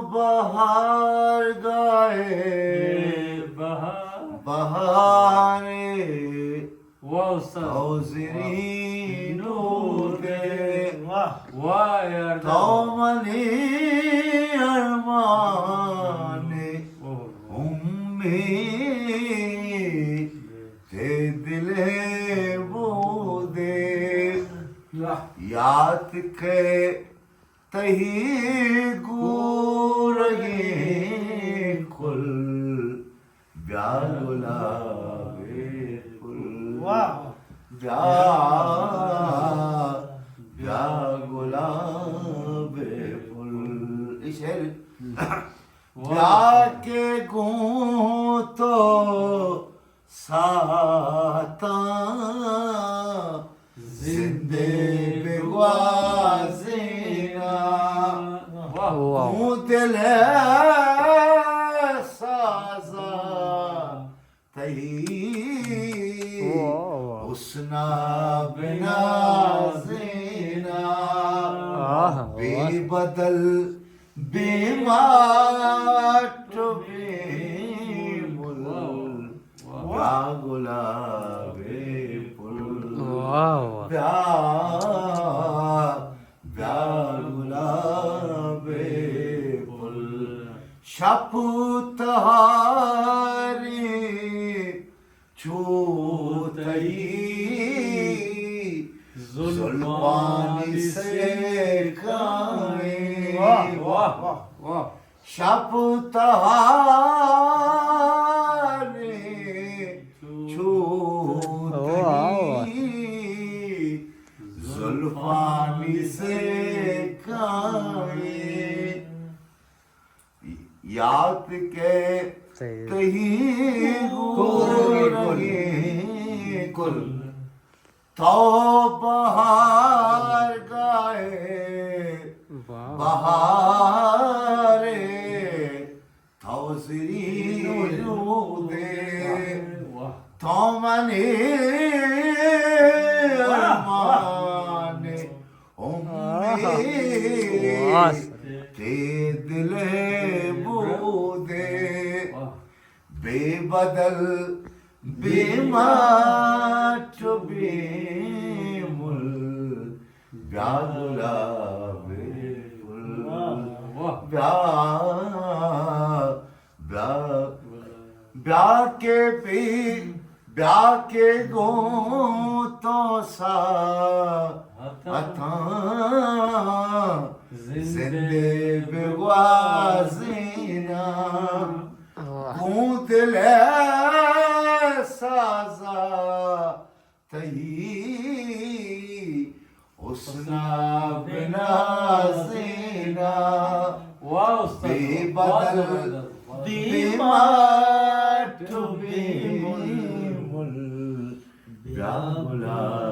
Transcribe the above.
بہار گائے، بہار۔ بہارے۔ واہ استاد۔ تو زرین و دے۔ واہ۔ واہ یار۔ تو منی ارمان، اوہ۔ امید تے دل بودے۔ واہ۔ یات کے تئی گورگیں کل، بیا گلابے پل۔ واہ۔ بیا، بیا گلابے پل۔ اے شعر۔ واہ۔ بیا کہ گوں تو ساعتاں زندے بگوازیناں۔ واہ۔ گوں دل ءِ سازاں تئی، واہ، واہ، حسنا بنازیناں۔ آہ، بے واہ۔ بدل، بے مٹ و بے مل۔ واہ۔ بیا گلابے پل۔ واہ، واہ۔ بیا، بیا گلابے پل۔ شپ تہاری چو تئی زلفانی سیکائیں۔ واہ، واہ، واہ، واہ۔ شپ تہاریں چو تئی زلفانی سیکائیں۔ یات کے تئی گورگیں کل۔ تو بہار گائے، واہ۔ بہارے، تو زرین و دے۔ واہ۔ تو منی، واہ، واہ، ارمان، امید، واہ۔ تے دل بودے۔ واہ۔ بے بدل، بے مٹ و بے مل، بیا گلابے پل۔ واہ، واہ۔ بیا، بیا، بیا کہ بی، بیا کہ گوں تو ساعتاں زندے بگوازیناں۔ واہ۔ گوں دل ءِ سازا تئی حسنا بنازیناں۔ واہ استاد، بے بدل، واہ زبردست، واہ۔ بے مٹ و بے مل، بیا گلابے